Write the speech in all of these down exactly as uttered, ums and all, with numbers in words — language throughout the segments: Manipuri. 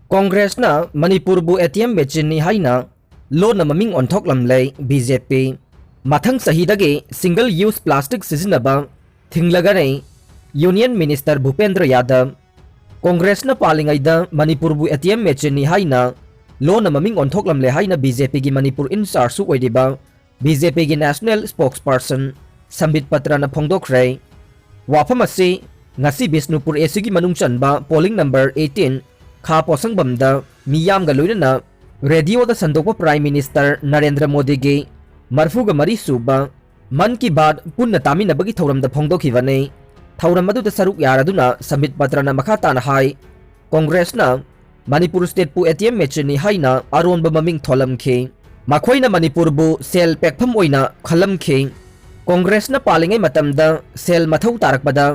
ꯀꯣꯡꯒ꯭ꯔꯦꯁꯅ ꯃꯅꯤꯄꯨꯔꯕꯨ ꯑꯦ ꯇꯤ ꯑꯦꯝ ꯃꯦꯆꯤꯟꯅꯤ ꯍꯥꯏꯅ ꯂꯣꯟꯅ ꯃꯃꯤꯡ ꯑꯣꯟꯊꯣꯛꯂꯝꯂꯦ ꯕꯤ ꯖꯦ ꯄꯤ꯫ ꯃꯊꯪ ꯆꯍꯤꯗꯒꯤ ꯁꯤꯡꯒꯜ ꯌꯨꯁ ꯄ꯭ꯂꯥꯁꯇꯤꯛ ꯁꯤꯖꯤꯟꯅꯕ ꯊꯤꯡꯂꯒꯅꯤ ꯌꯨꯅꯤꯌꯟ ꯃꯤꯅꯤꯁꯇꯔ ꯚꯨꯄꯦꯟꯗ꯭ꯔ ꯌꯥꯗꯕ꯫ ꯀꯣꯡꯒ꯭ꯔꯦꯁꯅ ꯄꯥꯜꯂꯤꯉꯩꯗ ꯃꯅꯤꯄꯨꯔꯕꯨ ꯑꯦ ꯇꯤ ꯑꯦꯝ ꯃꯦꯆꯤꯟꯅꯤ ꯍꯥꯏꯅ ꯂꯣꯟꯅ ꯃꯃꯤꯡ ꯑꯣꯟꯊꯣꯛꯂꯝꯂꯦ ꯍꯥꯏꯅ ꯕꯤ ꯖꯦ ꯄꯤꯒꯤ ꯃꯅꯤꯄꯨꯔ ꯏꯟꯆꯥꯔꯖꯁꯨ ꯑꯣꯏꯔꯤꯕ ꯕꯤ ꯖꯦ ꯄꯤꯒꯤ ꯅꯦꯁꯅꯦꯜ ꯁ꯭ꯄꯣꯛꯁꯄꯔꯁꯟ ꯁꯝꯕꯤꯠ ꯄꯇ꯭ꯔꯅ ꯐꯣꯡꯗꯣꯛꯈ꯭ꯔꯦ꯫ ꯋꯥꯐꯝ ꯑꯁꯤ ꯉꯁꯤ ꯕꯤꯁꯅꯨꯄꯨꯔ ꯑꯦ ꯁꯤꯒꯤ ꯃꯅꯨꯡ ꯆꯟꯕ ꯄꯣꯂꯤꯡ ꯅꯝꯕꯔ ꯑꯩꯠꯇꯤꯟ ꯈꯥ ꯄꯣꯠꯁꯪꯕꯝꯗ ꯃꯤꯌꯥꯝꯒ ꯂꯣꯏꯅꯅ ꯔꯦꯗꯤꯑꯣꯗ ꯁꯟꯗꯣꯛꯄ ꯄ꯭ꯔꯥꯏꯝ ꯃꯤꯅꯤꯁꯇꯔ ꯅꯔꯦꯟꯗ꯭ꯔ ꯃꯣꯗꯤꯒꯤ ꯃꯔꯤꯐꯨꯒ ꯃꯔꯤ ꯁꯨꯕ ꯃꯟ ꯀꯤ ꯕꯥꯠ ꯄꯨꯟꯅ ꯇꯥꯃꯤꯟꯅꯕꯒꯤ ꯊꯧꯔꯝꯗ ꯐꯣꯡꯗꯣꯛꯈꯤꯕꯅꯤ꯫ ꯊꯧꯔꯝ ꯑꯗꯨꯗ ꯁꯔꯨꯛ ꯌꯥꯔꯗꯨꯅ ꯁꯝꯕꯤꯠ ꯄꯇ꯭ꯔꯅ ꯃꯈꯥ ꯇꯥꯅ ꯍꯥꯏ, ꯀꯣꯡꯒ꯭ꯔꯦꯁꯅ ꯃꯅꯤꯄꯨꯔ ꯁ꯭ꯇꯦꯠꯄꯨ ꯑꯦ ꯇꯤ ꯑꯦꯝ ꯃꯦꯆꯤꯟꯅꯤ ꯍꯥꯏꯅ ꯑꯔꯣꯟꯕ ꯃꯃꯤꯡ ꯊꯣꯜꯂꯝꯈꯤ꯫ ꯃꯈꯣꯏꯅ ꯃꯅꯤꯄꯨꯔꯕꯨ ꯁꯦꯜ ꯄꯦꯛꯐꯝ ꯑꯣꯏꯅ ꯈꯜꯂꯝꯈꯤ꯫ ꯀꯣꯡꯒ꯭ꯔꯦꯁꯅ ꯄꯥꯜꯂꯤꯉꯩ ꯃꯇꯝꯗ ꯁꯦꯜ ꯃꯊꯧ ꯇꯥꯔꯛꯄꯗ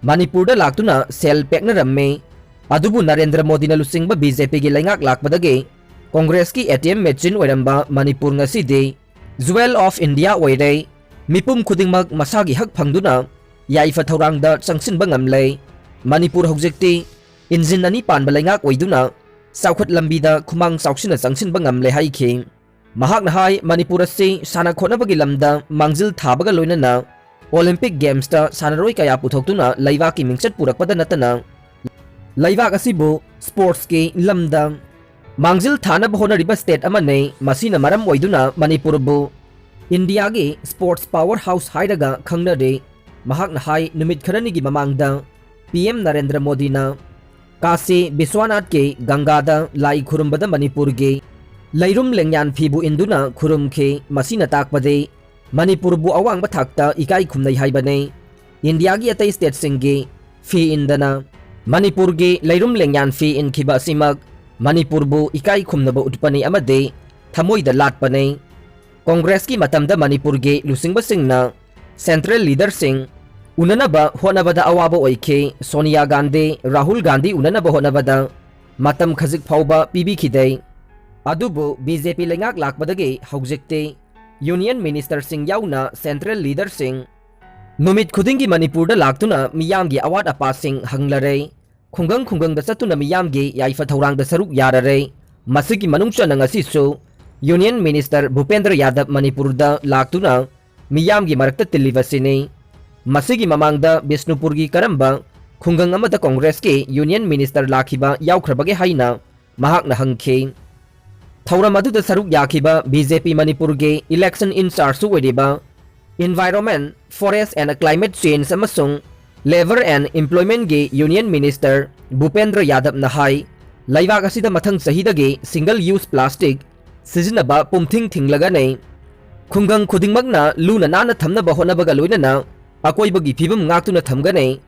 ꯃꯅꯤꯄꯨꯔꯗ ꯂꯥꯛꯇꯨꯅ ꯁꯦꯜ ꯄꯦꯛꯅꯔꯝꯃꯤ꯫ ꯑꯗꯨꯕꯨ ꯅꯔꯦꯟꯗ꯭ꯔ ꯃꯣꯗꯤꯅ ꯂꯨꯆꯤꯡꯕ ꯕꯤ ꯖꯦ ꯄꯤꯒꯤ ꯂꯩꯉꯥꯛ ꯂꯥꯛꯄꯗꯒꯤ ꯀꯣꯡꯒ꯭ꯔꯦꯁꯀꯤ ꯑꯦ ꯇꯤ ꯑꯦꯝ ꯃꯦꯆꯤꯟ ꯑꯣꯏꯔꯝꯕ ꯃꯅꯤꯄꯨꯔ ꯉꯁꯤꯗꯤ ꯖꯨꯋꯦꯜ ꯑꯣꯐ ꯏꯟꯗꯤꯌꯥ ꯑꯣꯏꯔꯦ꯫ ꯃꯤꯄꯨꯝ ꯈꯨꯗꯤꯡꯃꯛ ꯃꯁꯥꯒꯤ ꯍꯛ ꯐꯪꯗꯨꯅ ꯌꯥꯏꯐ ꯊꯧꯔꯥꯡꯗ ꯆꯪꯁꯤꯟꯕ ꯉꯝꯂꯦ꯫ ꯃꯅꯤꯄꯨꯔ ꯍꯧꯖꯤꯛꯇꯤ ꯏꯟꯖꯤꯟ ꯑꯅꯤ ꯄꯥꯟꯕ ꯂꯩꯉꯥꯛ ꯑꯣꯏꯗꯨꯅ ꯆꯥꯎꯈꯠ ꯂꯝꯕꯤꯗ ꯈꯨꯃꯥꯡ ꯆꯥꯎꯁꯤꯟꯅ ꯆꯪꯁꯤꯟꯕ ꯉꯝꯂꯦ ꯍꯥꯏꯈꯤ꯫ ꯃꯍꯥꯛꯅ ꯍꯥꯏ, ꯃꯅꯤꯄꯨꯔ ꯑꯁꯤ ꯁꯥꯟꯅ ꯈꯣꯠꯅꯕꯒꯤ ꯂꯝꯗ ꯃꯥꯡꯖꯤꯜ ꯊꯥꯕꯒ ꯂꯣꯏꯅꯅ ꯑꯣꯂꯤꯝꯄꯤꯛ ꯒꯦꯝꯁꯇ ꯁꯥꯟꯅꯔꯣꯏ ꯀꯌꯥ ꯄꯨꯊꯣꯛꯇꯨꯅ ꯂꯩꯕꯥꯛꯀꯤ ꯃꯤꯡꯆꯠ ꯄꯨꯔꯛꯄꯗ ꯅꯠꯇꯅ ꯂꯩꯕꯥꯛ ꯑꯁꯤꯕꯨ ꯁ꯭ꯄꯣꯔꯠꯁꯀꯤ ꯂꯝꯗ ꯃꯥꯡꯖꯤꯜ ꯊꯥꯅꯕ ꯍꯣꯠꯅꯔꯤꯕ ꯁ꯭ꯇꯦꯠ ꯑꯃꯅꯤ꯫ ꯃꯁꯤꯅ ꯃꯔꯝ ꯑꯣꯏꯗꯨꯅ ꯃꯅꯤꯄꯨꯔꯕꯨ ꯏꯟꯗꯤꯌꯥꯒꯤ ꯁ꯭ꯄꯣꯔꯠꯁ ꯄꯥꯋꯔ ꯍꯥꯎꯁ ꯍꯥꯏꯔꯒ ꯈꯪꯅꯔꯤ꯫ ꯃꯍꯥꯛꯅ ꯍꯥꯏ, ꯅꯨꯃꯤꯠ ꯈꯔꯅꯤꯒꯤ ꯃꯃꯥꯡꯗ ꯄꯤ ꯑꯦꯝ ꯅꯔꯦꯟꯗ꯭ꯔ ꯃꯣꯗꯤꯅ ꯀꯥꯁꯤ ꯕꯤꯁ꯭ꯋꯥꯅꯥꯊꯀꯤ ꯒꯪꯒꯥꯗ ꯂꯥꯏ ꯈꯨꯔꯨꯝꯕꯗ ꯃꯅꯤꯄꯨꯔꯒꯤ ꯂꯩꯔꯨꯝ ꯂꯦꯡꯌꯥꯟ ꯐꯤꯕꯨ ꯏꯟꯗꯨꯅ ꯈꯨꯔꯨꯝꯈꯤ꯫ ꯃꯁꯤꯅ ꯇꯥꯛꯄꯗꯤ ꯃꯅꯤꯄꯨꯔꯕꯨ ꯑꯋꯥꯡꯕ ꯊꯥꯛꯇ ꯏꯀꯥꯏ ꯈꯨꯝꯅꯩ ꯍꯥꯏꯕꯅꯤ꯫ ꯏꯟꯗꯤꯌꯥꯒꯤ ꯑꯇꯩ ꯁ꯭ꯇꯦꯠꯁꯤꯡꯒꯤ ꯐꯤ ꯏꯟꯗꯅ ꯃꯅꯤꯄꯨꯔꯒꯤ ꯂꯩꯔꯨꯝ ꯂꯦꯡꯌꯥꯟ ꯐꯤ ꯏꯟꯈꯤꯕ ꯑꯁꯤꯃꯛ ꯃꯅꯤꯄꯨꯔꯕꯨ ꯏꯀꯥꯏ ꯈꯨꯝꯅꯕ ꯎꯠꯄꯅꯤ ꯑꯃꯗꯤ ꯊꯃꯣꯏꯗ ꯂꯥꯠꯄꯅꯤ꯫ ꯀꯣꯡꯒ꯭ꯔꯦꯁꯀꯤ ꯃꯇꯝꯗ ꯃꯅꯤꯄꯨꯔꯒꯤ ꯂꯨꯆꯤꯡꯕꯁꯤꯡꯅ ꯁꯦꯟꯇ꯭ꯔꯦꯜ ꯂꯤꯗꯔꯁꯤꯡ ꯎꯅꯅꯕ ꯍꯣꯠꯅꯕꯗ ꯑꯋꯥꯕ ꯑꯣꯏꯈꯤ꯫ ꯁꯣꯅꯤꯌꯥ ꯒꯥꯟꯙꯤ, ꯔꯥꯍꯨꯜ ꯒꯥꯟꯙꯤ ꯎꯅꯅꯕ ꯍꯣꯠꯅꯕꯗ ꯃꯇꯝ ꯈꯖꯤꯛ ꯐꯥꯎꯕ ꯄꯤꯕꯤꯈꯤꯗꯦ꯫ ꯑꯗꯨꯕꯨ ꯕꯤ ꯖꯦ ꯄꯤ ꯂꯩꯉꯥꯛ ꯂꯥꯛꯄꯗꯒꯤ ꯍꯧꯖꯤꯛꯇꯤ ꯌꯨꯅꯤꯌꯟ ꯃꯤꯅꯤꯁꯇꯔꯁꯤꯡ ꯌꯥꯎꯅ ꯁꯦꯟꯇ꯭ꯔꯦꯜ ꯂꯤꯗꯔꯁꯤꯡ ꯅꯨꯃꯤꯠ ꯈꯨꯗꯤꯡꯒꯤ ꯃꯅꯤꯄꯨꯔꯗ ꯂꯥꯛꯇꯨꯅ ꯃꯤꯌꯥꯝꯒꯤ ꯑꯋꯥꯠ ꯑꯄꯥꯁꯤꯡ ꯍꯪꯂꯔꯦ꯫ ꯈꯨꯡꯒꯪ ꯈꯨꯡꯒꯪꯗ ꯆꯠꯇꯨꯅ ꯃꯤꯌꯥꯝꯒꯤ ꯌꯥꯏꯐ ꯊꯧꯔꯥꯡꯗ ꯁꯔꯨꯛ ꯌꯥꯔꯔꯦ꯫ ꯃꯁꯤꯒꯤ ꯃꯅꯨꯡ ꯆꯟꯅ ꯉꯁꯤꯁꯨ Union Minister ꯚꯨꯄꯦꯟꯗ꯭ꯔ ꯌꯥꯗꯕ ꯃꯅꯤꯄꯨꯔꯗ ꯂꯥꯛꯇꯨꯅ ꯃꯤꯌꯥꯝꯒꯤ ꯃꯔꯛꯇ ꯇꯤꯜꯂꯤꯕꯁꯤꯅꯤ꯫ ꯃꯁꯤꯒꯤ ꯃꯃꯥꯡꯗ ꯕꯤꯁꯅꯨꯄꯨꯔꯒꯤ ꯀꯔꯝꯕ ꯈꯨꯡꯒꯪ ꯑꯃꯗ ꯀꯣꯡꯒ꯭ꯔꯦꯁꯀꯤ Union Minister ꯂꯥꯛꯈꯤꯕ ꯌꯥꯎꯈ꯭ꯔꯕꯒꯦ ꯍꯥꯏꯅ ꯃꯍꯥꯛꯅ ꯍꯪꯈꯤ꯫ ꯊꯧꯔꯝ ꯑꯗꯨꯗ ꯁꯔꯨꯛ ꯌꯥꯈꯤꯕ B J P ꯃꯅꯤꯄꯨꯔꯒꯤ election in charge ꯑꯣꯏꯔꯤꯕ Environment, Forest and Climate Change ꯑꯃꯁꯨꯡ Labour and Employment ꯒꯤ Union Minister ꯚꯨꯄꯦꯟꯗ꯭ꯔ ꯌꯥꯗꯕꯅ ꯍꯥꯏ, ꯂꯩꯕꯥꯛ ꯑꯁꯤꯗ ꯃꯊꯪ ꯆꯍꯤꯗꯒꯤ single use plastic ꯁꯤꯖꯤꯟꯅꯕ ꯄꯨꯝꯊꯤꯡ ꯊꯤꯡꯂꯒꯅꯤ꯫ ꯈꯨꯡꯒꯪ ꯈꯨꯗꯤꯡꯃꯛꯅ ꯂꯨꯅ ꯅꯥꯟꯅ ꯊꯝꯅꯕ ꯍꯣꯠꯅꯕꯒ ꯂꯣꯏꯅꯅ ꯑꯀꯣꯏꯕꯒꯤ ꯐꯤꯕꯝ ꯉꯥꯛꯇꯨꯅ ꯊꯝꯒꯅꯤ꯫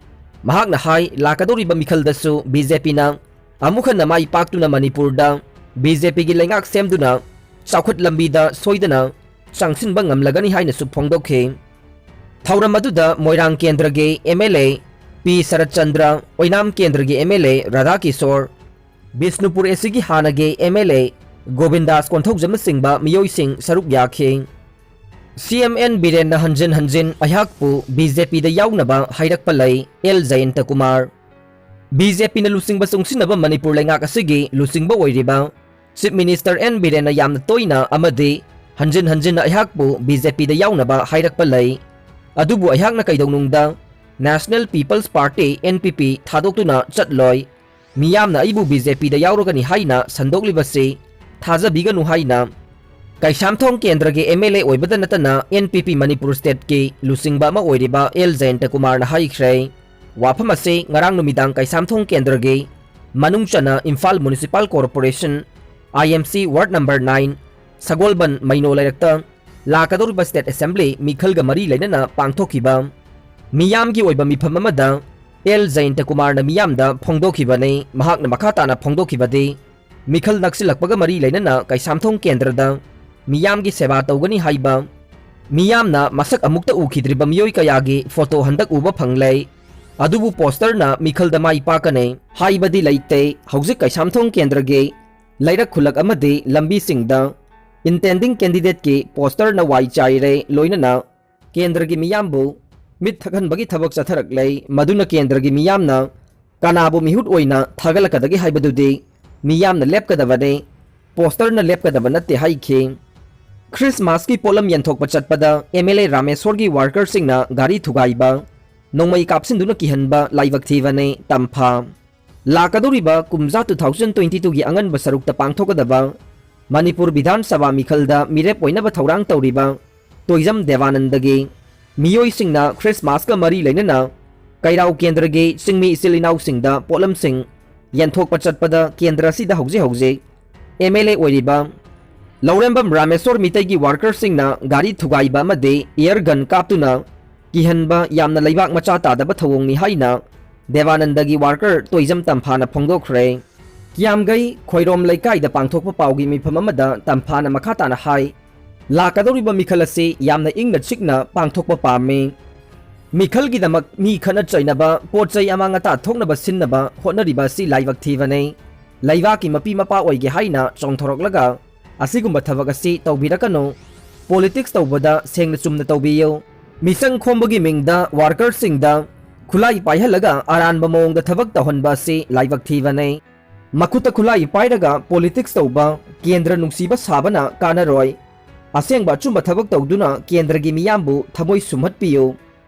ꯃꯍꯥꯛꯅ ꯍꯥꯏ, ꯂꯥꯛꯀꯗꯧꯔꯤꯕ ꯃꯤꯈꯜꯗꯁꯨ B J P ꯅ ꯑꯃꯨꯛ ꯍꯟꯅ ꯃꯥꯏ ꯄꯥꯛꯇꯨꯅ ꯃꯅꯤꯄꯨꯔꯗ B J P ꯒꯤ ꯂꯩꯉꯥꯛ ꯁꯦꯝꯗꯨꯅ ꯆꯥꯎꯈꯠ ꯂꯝꯕꯤꯗ ꯁꯣꯏꯗꯅ ꯆꯪꯁꯤꯟꯕ ꯉꯝꯂꯒꯅꯤ ꯍꯥꯏꯅꯁꯨ ꯐꯣꯡꯗꯣꯛꯈꯤ꯫ ꯊꯧꯔꯝ ꯑꯗꯨꯗ ꯃꯣꯏꯔꯥꯡ ꯀꯦꯟꯗ꯭ꯔꯒꯤ M L A P Saratchandra, ꯑꯣꯏꯅꯥꯝ ꯀꯦꯟꯗ꯭ꯔꯒꯤ M L A Radha Kishore, Bishnupur A C ꯒꯤ ꯍꯥꯟꯅꯒꯤ M L A ꯒꯣꯕꯤꯟꯗꯥꯁ ꯀꯣꯟꯊꯧꯖꯝꯅꯆꯤꯡꯕ ꯃꯤꯑꯣꯏꯁꯤꯡ ꯁꯔꯨꯛ ꯌꯥꯈꯤ꯫ C M N ꯕꯤꯔꯦꯟꯅ ꯍꯟꯖꯤꯟ ꯍꯟꯖꯤꯟ ꯑꯩꯍꯥꯛꯄꯨ B J P ꯗ ꯌꯥꯎꯅꯕ ꯍꯥꯏꯔꯛꯄ ꯂꯩ, L ꯖꯌꯟꯇ Kumar. B J P ꯅ ꯂꯨꯆꯤꯡꯕ ꯆꯨꯡꯁꯤꯟꯅꯕ ꯃꯅꯤꯄꯨꯔ ꯂꯩꯉꯥꯛ ꯑꯁꯤꯒꯤ ꯂꯨꯆꯤꯡꯕ ꯑꯣꯏꯔꯤꯕ Chief Minister N ꯕꯤꯔꯦꯟꯅ ꯌꯥꯝꯅ ꯇꯣꯏꯅ ꯑꯃꯗꯤ ꯍꯟꯖꯤꯟ ꯍꯟꯖꯤꯟꯅ ꯑꯩꯍꯥꯛꯄꯨ B J P ꯗ ꯌꯥꯎꯅꯕ ꯍꯥꯏꯔꯛꯄ ꯂꯩ꯫ ꯑꯗꯨꯕꯨ ꯑꯩꯍꯥꯛꯅ ꯀꯩꯗꯧꯅꯨꯡꯗ National People's Party, N P P, ꯊꯥꯗꯣꯛꯇꯨꯅ ꯆꯠꯂꯣꯏ꯫ ꯃꯤꯌꯥꯝꯅ ꯑꯩꯕꯨ B J P ꯗ ꯌꯥꯎꯔꯒꯅꯤ ꯍꯥꯏꯅ ꯁꯟꯗꯣꯛꯂꯤꯕꯁꯤ ꯊꯥꯖꯕꯤꯒꯅꯨ ꯍꯥꯏꯅ ꯀꯩꯁꯥꯝꯊꯣꯡ ꯀꯦꯟꯗ꯭ꯔꯒꯤ M L A ꯑꯣꯏꯕꯗ ꯅꯠꯇꯅ N P P Manipur State ꯀꯤ ꯂꯨꯆꯤꯡꯕ ꯑꯃ ꯑꯣꯏꯔꯤꯕ L ꯖꯌꯟꯇ ꯀꯨꯃꯥꯔꯅ ꯍꯥꯏꯈ꯭ꯔꯦ꯫ ꯋꯥꯐꯝ ꯑꯁꯤ ꯉꯔꯥꯡ ꯅꯨꯃꯤꯗꯥꯡ ꯀꯩꯁꯥꯝꯊꯣꯡ ꯀꯦꯟꯗ꯭ꯔꯒꯤ ꯃꯅꯨꯡ ꯆꯟꯅ Imphal Municipal Corporation, I M C, Ward number nine, ꯁꯒꯣꯜꯕꯟ ꯃꯩꯅꯣ ꯂꯩꯔꯛꯇ ꯂꯥꯛꯀꯗꯧꯔꯤꯕ State Assembly ꯃꯤꯈꯜꯒ ꯃꯔꯤ ꯂꯩꯅꯅ ꯄꯥꯡꯊꯣꯛꯈꯤꯕ ꯃꯤꯌꯥꯝꯒꯤ ꯑꯣꯏꯕ ꯃꯤꯐꯝ ꯑꯃꯗ L ꯖꯌꯟꯇ ꯀꯨꯃꯥꯔꯅ ꯃꯤꯌꯥꯝꯗ ꯐꯣꯡꯗꯣꯛꯈꯤꯕꯅꯤ꯫ ꯃꯍꯥꯛꯅ ꯃꯈꯥ ꯇꯥꯅ ꯐꯣꯡꯗꯣꯛꯈꯤꯕꯗꯤ, ꯃꯤꯈꯜ ꯅꯛꯁꯤꯜꯂꯛꯄꯒ ꯃꯔꯤ ꯂꯩꯅꯅ ꯀꯩꯁꯥꯝꯊꯣꯡ ꯀꯦꯟꯗ꯭ꯔꯗ ꯃꯤꯌꯥꯝꯒꯤ ꯁꯦꯕꯥ ꯇꯧꯒꯅꯤ ꯍꯥꯏꯕ, ꯃꯤꯌꯥꯝꯅ ꯃꯁꯛ ꯑꯃꯨꯛꯇ ꯎꯈꯤꯗ꯭ꯔꯤꯕ ꯃꯤꯑꯣꯏ ꯀꯌꯥꯒꯤ photo ꯍꯟꯗꯛ ꯎꯕ ꯐꯪꯂꯦ꯫ ꯑꯗꯨꯕꯨ poster ꯅ ꯃꯤꯈꯜꯗ ꯃꯥꯏ ꯄꯥꯛꯀꯅꯤ ꯍꯥꯏꯕꯗꯤ ꯂꯩꯇꯦ꯫ ꯍꯧꯖꯤꯛ ꯀꯩꯁꯥꯝꯊꯣꯡ ꯀꯦꯟꯗ꯭ꯔꯒꯤ ꯂꯩꯔꯛ ꯈꯨꯜꯂꯛ ꯑꯃꯗꯤ ꯂꯝꯕꯤꯁꯤꯡꯗ intending candidate ꯀꯤ poster ꯅ ꯋꯥꯏ ꯆꯥꯏꯔꯦ, ꯂꯣꯏꯅꯅ ꯀꯦꯟꯗ꯭ꯔꯒꯤ ꯃꯤꯌꯥꯝꯕꯨ ꯃꯤꯠ ꯊꯛꯍꯟꯕꯒꯤ ꯊꯕꯛ ꯆꯠꯊꯔꯛꯂꯦ꯫ ꯃꯗꯨꯅ ꯀꯦꯟꯗ꯭ꯔꯒꯤ ꯃꯤꯌꯥꯝꯅ ꯀꯅꯥꯕꯨ ꯃꯤꯍꯨꯠ ꯑꯣꯏꯅ ꯊꯥꯒꯠꯂꯛꯀꯗꯒꯦ ꯍꯥꯏꯕꯗꯨꯗꯤ ꯃꯤꯌꯥꯝꯅ ꯂꯦꯞꯀꯗꯕꯅꯤ, ꯄꯣꯁꯇꯔꯅ ꯂꯦꯞꯀꯗꯕ ꯅꯠꯇꯦ ꯍꯥꯏꯈꯤ꯫ ꯈ꯭ꯔꯤꯁꯃꯥꯁꯀꯤ ꯄꯣꯠꯂꯝ ꯌꯦꯟꯊꯣꯛꯄ ꯆꯠꯄꯗ ꯑꯦꯝ ꯑꯦꯜ ꯑꯦ ꯔꯥꯃꯦꯁꯣꯔꯒꯤ ꯋꯥꯔꯀꯔꯁꯤꯡꯅ ꯒꯥꯔꯤ ꯊꯨꯒꯥꯏꯕ, ꯅꯣꯡꯃꯩ ꯀꯥꯞꯁꯤꯟꯗꯨꯅ ꯀꯤꯍꯟꯕ ꯂꯥꯏꯕꯛ ꯊꯤꯕꯅꯤ꯫ ꯇꯝꯐꯥ꯫ ꯂꯥꯛꯀꯗꯧꯔꯤꯕ ꯀꯨꯝꯖꯥ two thousand twenty twoꯒꯤ ꯑꯉꯟꯕ ꯁꯔꯨꯛꯇ ꯄꯥꯡꯊꯣꯛꯀꯗꯕ ꯃꯅꯤꯄꯨꯔ ꯕꯤꯙꯥꯟ ꯁꯚꯥ ꯃꯤꯈꯜꯗ ꯃꯤꯔꯦꯞ ꯑꯣꯏꯅꯕ ꯊꯧꯔꯥꯡ ꯇꯧꯔꯤꯕ ꯇꯣꯏꯖꯝ ꯗꯦꯕꯥꯅꯟꯗꯒꯤ ꯃꯤꯑꯣꯏꯁꯤꯡꯅ ꯈ꯭ꯔꯤꯁꯃꯥꯁꯀ ꯃꯔꯤ ꯂꯩꯅꯅ ꯀꯩꯔꯥꯎ ꯀꯦꯟꯗ꯭ꯔꯒꯤ ꯆꯤꯡꯃꯤ ꯏꯆꯤꯜ ꯏꯅꯥꯎꯁꯤꯡꯗ ꯄꯣꯠꯂꯝꯁꯤꯡ ꯌꯦꯟꯊꯣꯛꯄ ꯆꯠꯄꯗ ꯀꯦꯟꯗ꯭ꯔ ꯑꯁꯤꯗ ꯍꯧꯖꯤꯛ ꯍꯧꯖꯤꯛ ꯑꯦꯝ ꯑꯦꯜ ꯑꯦ ꯑꯣꯏꯔꯤꯕ ꯂꯧꯔꯦꯝꯕꯝ ꯔꯥꯃꯦꯁꯣꯔ ꯃꯤꯇꯩꯒꯤ ꯋꯥꯔꯀꯔꯁꯤꯡꯅ ꯒꯥꯔꯤ ꯊꯨꯒꯥꯏꯕ ꯑꯃꯗꯤ ꯏꯌꯔ ꯒꯟ ꯀꯥꯞꯇꯨꯅ ꯀꯤꯍꯟꯕ ꯌꯥꯝꯅ ꯂꯩꯕꯥꯛ ꯃꯆꯥ ꯇꯥꯗꯕ ꯊꯧꯑꯣꯡꯅꯤ ꯍꯥꯏꯅ ꯗꯦꯕꯥꯅꯟꯗꯒꯤ ꯋꯥꯔꯀꯔ ꯇꯣꯏꯖꯝ ꯇꯝꯐꯥꯅ ꯐꯣꯡꯗꯣꯛꯈ꯭ꯔꯦ꯫ ꯀꯤꯌꯥꯝꯒꯩ ꯈꯣꯏꯔꯣꯝ ꯂꯩꯀꯥꯏꯗ ꯄꯥꯡꯊꯣꯛꯄ ꯄꯥꯎꯒꯤ ꯃꯤꯐꯝ ꯑꯃꯗ ꯇꯝꯐꯥꯅ ꯃꯈꯥ ꯇꯥꯅ ꯍꯥꯏ, ꯂꯥꯛꯀꯗꯧꯔꯤꯕ ꯃꯤꯈꯜ ꯑꯁꯤ ꯌꯥꯝꯅ ꯏꯪꯅ ꯆꯤꯛꯅ ꯄꯥꯡꯊꯣꯛꯄ ꯄꯥꯝꯃꯤ꯫ ꯃꯤꯈꯜꯒꯤꯗꯃꯛ ꯃꯤ ꯈꯠꯅ ꯆꯩꯅꯕ, ꯄꯣꯠ ꯆꯩ ꯑꯃꯥꯡ ꯑꯇꯥ ꯊꯣꯛꯅꯕ ꯁꯤꯟꯅꯕ ꯍꯣꯠꯅꯔꯤꯕ ꯑꯁꯤ ꯂꯥꯏꯕꯛ ꯊꯤꯕꯅꯤ꯫ ꯂꯩꯕꯥꯛꯀꯤ ꯃꯄꯤ ꯃꯄꯥ ꯑꯣꯏꯒꯦ ꯍꯥꯏꯅ ꯆꯣꯡꯊꯣꯔꯛꯂꯒ ꯑꯁꯤꯒꯨꯝꯕ ꯊꯕꯛ ꯑꯁꯤ ꯇꯧꯕꯤꯔꯛꯀꯅꯨ꯫ ꯄꯣꯂꯤꯇꯤꯛꯁ ꯇꯧꯕꯗ ꯁꯦꯡꯅ ꯆꯨꯝꯅ ꯇꯧꯕꯤꯌꯨ꯫ ꯃꯤꯆꯪ ꯈꯣꯝꯕꯒꯤ ꯃꯤꯡꯗ ꯋꯥꯔꯀꯔꯁꯤꯡꯗ ꯈꯨꯠꯂꯥꯏ ꯄꯥꯏꯍꯜꯂꯒ ꯑꯔꯥꯟꯕ ꯃꯑꯣꯡꯗ ꯊꯕꯛ ꯇꯧꯍꯟꯕ ꯑꯁꯤ ꯂꯥꯏꯕꯛ ꯊꯤꯕꯅꯤ꯫ ꯃꯈꯨꯠꯇ ꯈꯨꯠꯂꯥꯏ ꯄꯥꯏꯔꯒ ꯄꯣꯂꯤꯇꯤꯛꯁ ꯇꯧꯕ ꯀꯦꯟꯗ꯭ꯔ ꯅꯨꯡꯁꯤꯕ ꯁꯥꯕꯅ ꯀꯥꯟꯅꯔꯣꯏ꯫ ꯑꯁꯦꯡꯕ ꯑꯆꯨꯝꯕ ꯊꯕꯛ ꯇꯧꯗꯨꯅ ꯀꯦꯟꯗ꯭ꯔꯒꯤ ꯃꯤꯌꯥꯝꯕꯨ ꯊꯃꯣꯏ ꯁꯨꯝꯍꯠꯄꯤꯌꯨ꯫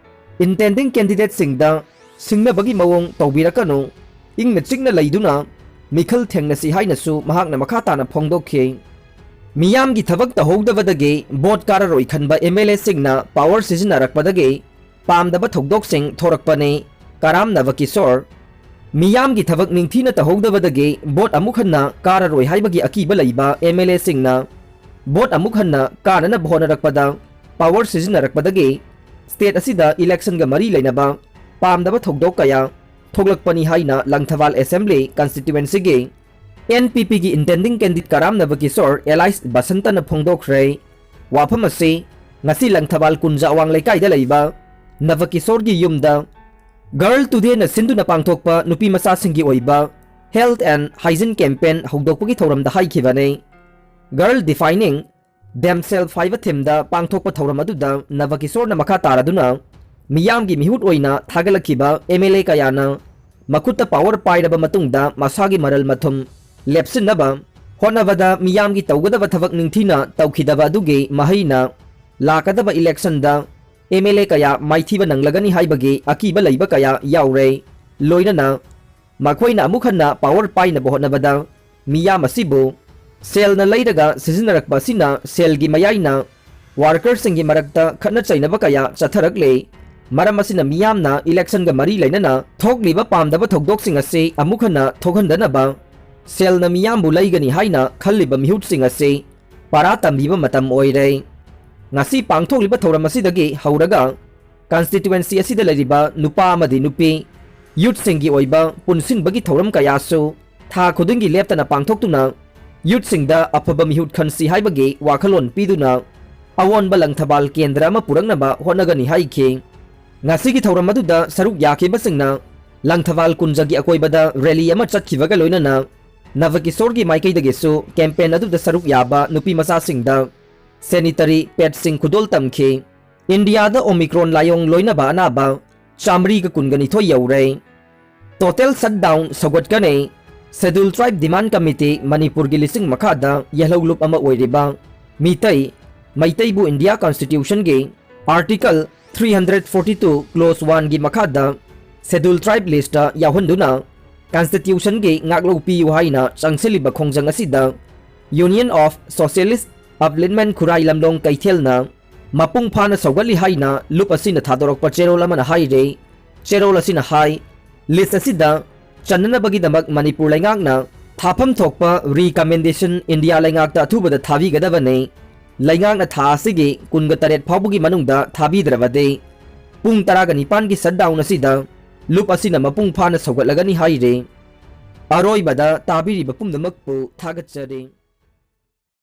ꯏꯟꯇꯦꯟꯗꯤꯡ ꯀꯦꯟꯗꯤꯗꯦꯠꯁꯤꯡꯗ ꯁꯤꯡꯅꯕꯒꯤ ꯃꯑꯣꯡ ꯇꯧꯕꯤꯔꯛꯀꯅꯨ꯫ ꯏꯪꯅ ꯆꯤꯛꯅ ꯂꯩꯗꯨꯅ ꯃꯤꯈꯜ ꯊꯦꯡꯅꯁꯤ ꯍꯥꯏꯅꯁꯨ ꯃꯍꯥꯛꯅ ꯃꯈꯥ ꯇꯥꯅ ꯐꯣꯡꯗꯣꯛꯈꯤ꯫ ꯃꯤꯌꯥꯝꯒꯤ ꯊꯕꯛ ꯇꯧꯍꯧꯗꯕꯗꯒꯤ ꯚꯣꯠ ꯀꯥꯔꯔꯣꯏ ꯈꯟꯕ ꯑꯦꯝ ꯑꯦꯜ ꯑꯦꯁꯤꯡꯅ ꯄꯥꯋꯔ ꯁꯤꯖꯤꯟꯅꯔꯛꯄꯗꯒꯤ ꯄꯥꯝꯗꯕ ꯊꯧꯗꯣꯛꯁꯤꯡ ꯊꯣꯔꯛꯄꯅꯤ꯫ ꯀꯔꯥꯝ ꯅꯕꯀꯤꯁꯣꯔ꯫ ꯃꯤꯌꯥꯝꯒꯤ ꯊꯕꯛ ꯅꯤꯡꯊꯤꯅ ꯇꯧꯍꯧꯗꯕꯗꯒꯤ ꯚꯣꯠ ꯑꯃꯨꯛ ꯍꯟꯅ ꯀꯥꯔꯔꯣꯏ ꯍꯥꯏꯕꯒꯤ ꯑꯀꯤꯕ ꯂꯩꯕ ꯑꯦꯝ ꯑꯦꯜ ꯑꯦꯁꯤꯡꯅ ꯚꯣꯠ ꯑꯃꯨꯛ ꯍꯟꯅ ꯀꯥꯅꯅꯕ ꯍꯣꯠꯅꯔꯛꯄꯗ ꯄꯥꯋꯔ ꯁꯤꯖꯤꯟꯅꯔꯛꯄꯗꯒꯤ ꯁ꯭ꯇꯦꯠ ꯑꯁꯤꯗ ꯏꯂꯦꯛꯁꯟꯒ ꯃꯔꯤ ꯂꯩꯅꯕ ꯄꯥꯝꯗꯕ ꯊꯧꯗꯣꯛ ꯀꯌꯥ ꯊꯣꯛꯂꯛꯄꯅꯤ ꯍꯥꯏꯅ ꯂꯪꯊꯕꯥꯜ ꯑꯦꯁꯦꯝꯕ꯭ꯂꯤ ꯀꯟꯁꯇꯤꯇ꯭ꯌꯨꯑꯦꯟꯁꯤꯒꯤ ꯑꯦꯟ ꯄꯤ ꯄꯤꯒꯤ ꯏꯟꯇꯦꯟꯗꯤꯡ ꯀꯦꯟꯗꯤꯗꯦꯠ ꯀꯔꯥꯝ ꯅꯕꯀꯤꯁꯣꯔ ꯑꯦꯂꯥꯏꯁ ꯕꯁꯟꯇꯅ ꯐꯣꯡꯗꯣꯛꯈ꯭ꯔꯦ꯫ ꯋꯥꯐꯝ ꯑꯁꯤ ꯉꯁꯤ ꯂꯪꯊꯕꯥꯜ ꯀꯨꯟꯖꯥ ꯑꯋꯥꯡ ꯂꯩꯀꯥꯏꯗ ꯂꯩꯕ ꯅꯕꯀꯤꯁꯣꯔꯒꯤ ꯌꯨꯝꯗ ꯒꯔꯜ ꯇꯨꯗꯦꯅ ꯁꯤꯟꯗꯨꯅ ꯄꯥꯡꯊꯣꯛꯄ ꯅꯨꯄꯤ ꯃꯆꯥꯁꯤꯡꯒꯤ ꯑꯣꯏꯕ ꯍꯦꯜꯊ ꯑꯦꯟ ꯍꯥꯏꯖꯤꯟ ꯀꯦꯝꯄꯦꯟ ꯍꯧꯗꯣꯛꯄꯒꯤ ꯊꯧꯔꯝꯗ ꯍꯥꯏꯈꯤꯕꯅꯤ꯫ ꯒꯔꯜ ꯗꯤꯐꯥꯏꯅꯤꯡ ꯗꯦꯝꯁꯦꯜꯐ ꯍꯥꯏꯕ ꯊꯤꯝꯗ ꯄꯥꯡꯊꯣꯛꯄ ꯊꯧꯔꯝ ꯑꯗꯨꯗ ꯅꯕꯀꯤꯁꯣꯔꯅ ꯃꯈꯥ ꯇꯥꯔꯗꯨꯅ ꯃꯤꯌꯥꯝꯒꯤ ꯃꯤꯍꯨꯠ ꯑꯣꯏꯅ ꯊꯥꯒꯠꯂꯛꯈꯤꯕ ꯑꯦꯝ ꯑꯦꯜ ꯑꯦ ꯀꯌꯥꯅ ꯃꯈꯨꯠꯇ power ꯄꯥꯏꯔꯕ ꯃꯇꯨꯡꯗ ꯃꯁꯥꯒꯤ ꯃꯔꯜ ꯃꯊꯨꯝ ꯂꯦꯞꯁꯤꯟꯅꯕ ꯍꯣꯠꯅꯕꯗ ꯃꯤꯌꯥꯝꯒꯤ ꯇꯧꯒꯗꯕ ꯊꯕꯛ ꯅꯤꯡꯊꯤꯅ ꯇꯧꯈꯤꯗꯕ ꯑꯗꯨꯒꯤ ꯃꯍꯩꯅ ꯂꯥꯛꯀꯗꯕ election the M L A ꯀꯌꯥ ꯃꯥꯏꯊꯤꯕ ꯅꯪꯂꯒꯅꯤ ꯍꯥꯏꯕꯒꯤ ꯑꯀꯤꯕ ꯂꯩꯕ ꯀꯌꯥ ꯌꯥꯎꯔꯦ꯫ ꯂꯣꯏꯅꯅ ꯃꯈꯣꯏꯅ ꯑꯃꯨꯛ ꯍꯟꯅ power ꯄꯥꯏꯅꯕ ꯍꯣꯠꯅꯕꯗ ꯃꯤꯌꯥꯝ ꯑꯁꯤꯕꯨ ꯁꯦꯜꯅ ꯂꯩꯔꯒ ꯁꯤꯖꯤꯟꯅꯔꯛꯄ ꯑꯁꯤꯅ ꯁꯦꯜꯒꯤ ꯃꯌꯥꯏꯅ worker ꯁꯤꯡꯒꯤ ꯃꯔꯛꯇ ꯈꯠꯅ ꯆꯩꯅꯕ ꯀꯌꯥ ꯆꯠꯊꯔꯛꯂꯦ꯫ ꯃꯔꯝ ꯑꯁꯤꯅ ꯃꯤꯌꯥꯝꯅ election ꯒ ꯃꯔꯤ ꯂꯩꯅꯅ ꯊꯣꯛꯂꯤꯕ ꯄꯥꯝꯗꯕ ꯊꯧꯗꯣꯛꯁꯤꯡ ꯑꯁꯤ ꯑꯃꯨꯛ ꯍꯟꯅ ꯊꯣꯛꯍꯟꯗꯅꯕ ꯁꯦꯜꯅ ꯃꯤꯌꯥꯝꯕꯨ ꯂꯩꯒꯅꯤ ꯍꯥꯏꯅ ꯈꯜꯂꯤꯕ ꯃꯤꯍꯨꯠꯁꯤꯡ ꯑꯁꯤ ꯄꯔꯥ ꯇꯝꯕꯤꯕ ꯃꯇꯝ ꯑꯣꯏꯔꯦ꯫ ꯉꯁꯤ ꯄꯥꯡꯊꯣꯛꯂꯤꯕ ꯊꯧꯔꯝ ꯑꯁꯤꯗꯒꯤ ꯍꯧꯔꯒ constituency ꯑꯁꯤꯗ ꯂꯩꯔꯤꯕ ꯅꯨꯄꯥ ꯑꯃꯗꯤ ꯅꯨꯄꯤ youth ꯁꯤꯡꯒꯤ ꯑꯣꯏꯕ ꯄꯨꯟꯁꯤꯟꯕꯒꯤ ꯊꯧꯔꯝ ꯀꯌꯥꯁꯨ ꯊꯥ ꯈꯨꯗꯤꯡꯒꯤ ꯂꯦꯞꯇꯅ ꯄꯥꯡꯊꯣꯛꯇꯨꯅ youth ꯁꯤꯡꯗ ꯑꯐꯕ ꯃꯤꯍꯨꯠ ꯈꯟꯁꯤ ꯍꯥꯏꯕꯒꯤ ꯋꯥꯈꯜꯂꯣꯟ ꯄꯤꯗꯨꯅ ꯑꯑꯣꯟꯕ ꯂꯪꯊꯕꯥꯜ ꯀꯦꯟꯗ꯭ꯔ ꯑꯃ ꯄꯨꯔꯛꯅꯕ ꯍꯣꯠꯅꯒꯅꯤ ꯍꯥꯏꯈꯤ꯫ ꯉꯁꯤꯒꯤ ꯊꯧꯔꯝ ꯑꯗꯨꯗ ꯁꯔꯨꯛ ꯌꯥꯈꯤꯕꯁꯤꯡꯅ ꯂꯪꯊꯕꯥꯜ ꯀꯨꯟꯖꯒꯤ ꯑꯀꯣꯏꯕꯗ rally ꯑꯃ ꯆꯠꯈꯤꯕꯒ ꯂꯣꯏꯅꯅ ꯅꯕꯀꯤꯁꯣꯔꯒꯤ ꯃꯥꯏꯀꯩꯗꯒꯤꯁꯨ campaign ꯑꯗꯨꯗ ꯁꯔꯨꯛ ꯌꯥꯕ ꯅꯨꯄꯤ ꯃꯆꯥꯁꯤꯡꯗ sanitary pad ꯁꯤꯡ ꯈꯨꯗꯣꯜ ꯇꯝꯈꯤ꯫ ꯏꯟꯗꯤꯌꯥꯗ Omicron ꯂꯥꯏꯑꯣꯡ ꯂꯣꯏꯅꯕ ꯑꯅꯥꯕ ꯆꯥꯃꯔꯤꯒ ꯀꯨꯟꯒ ꯅꯤꯊꯣꯏ ꯌꯧꯔꯦ꯫ Total shutdown ꯁꯧꯒꯠꯀꯅꯤ꯫ Scheduled Tribe Demand Committee ꯃꯅꯤꯄꯨꯔꯒꯤ ꯂꯤꯁꯤꯡ ꯃꯈꯥꯗ ꯌꯦꯜꯍꯧꯂꯨꯞ ꯑꯃ ꯑꯣꯏꯔꯤꯕ ꯃꯤꯇꯩ, ꯃꯩꯇꯩꯕꯨ ꯏꯟꯗꯤꯌꯥ constitution ꯒꯤ article three hundred forty two clause one ꯒꯤ ꯃꯈꯥꯗ Scheduled Tribe list ꯇ ꯌꯥꯎꯍꯟꯗꯨꯅ constitution ꯒꯤ ꯉꯥꯛꯂꯧ ꯄꯤꯌꯨ ꯍꯥꯏꯅ ꯆꯪꯁꯤꯜꯂꯤꯕ ꯈꯣꯡꯖꯪ ꯑꯁꯤꯗ Union of Socialist Upliftment ꯈꯨꯔꯥꯏ ꯂꯝꯂꯣꯡ ꯀꯩꯊꯦꯜꯅ ꯃꯄꯨꯡ ꯐꯥꯅ ꯁꯧꯒꯠꯂꯤ ꯍꯥꯏꯅ ꯂꯨꯞ ꯑꯁꯤꯅ ꯊꯥꯗꯣꯔꯛꯄ ꯆꯦꯔꯣꯜ ꯑꯃꯅ ꯍꯥꯏꯔꯤ꯫ ꯆꯦꯔꯣꯜ ꯑꯁꯤꯅ ꯍꯥꯏ, list ꯑꯁꯤꯗ ꯆꯟꯅꯅꯕꯒꯤꯗꯃꯛ ꯃꯅꯤꯄꯨꯔ ꯂꯩꯉꯥꯛꯅ ꯊꯥꯐꯝ ꯊꯣꯛꯄ recommendation ꯏꯟꯗꯤꯌꯥ ꯂꯩꯉꯥꯛꯇ ꯑꯊꯨꯕꯗ ꯊꯥꯕꯤꯒꯗꯕꯅꯤ꯫ ꯂꯩꯉꯥꯛꯅ ꯊꯥ ꯑꯁꯤꯒꯤ ꯀꯨꯟꯒ ꯇꯔꯦꯠ ꯐꯥꯎꯕꯒꯤ ꯃꯅꯨꯡꯗ ꯊꯥꯕꯤꯗ꯭ꯔꯕꯗꯤ ꯄꯨꯡ ꯇꯔꯥꯒ ꯅꯤꯄꯥꯟꯒꯤ shutdown ꯑꯁꯤꯗ ꯂꯨꯞ ꯑꯁꯤꯅ ꯃꯄꯨꯡ ꯐꯥꯅ ꯁꯧꯒꯠꯂꯒꯅꯤ ꯍꯥꯏꯔꯤ꯫ ꯑꯔꯣꯏꯕꯗ ꯇꯥꯕꯤꯔꯤꯕ ꯄꯨꯝꯅꯃꯛꯄꯨ ꯊꯥꯒꯠꯆꯔꯤ꯫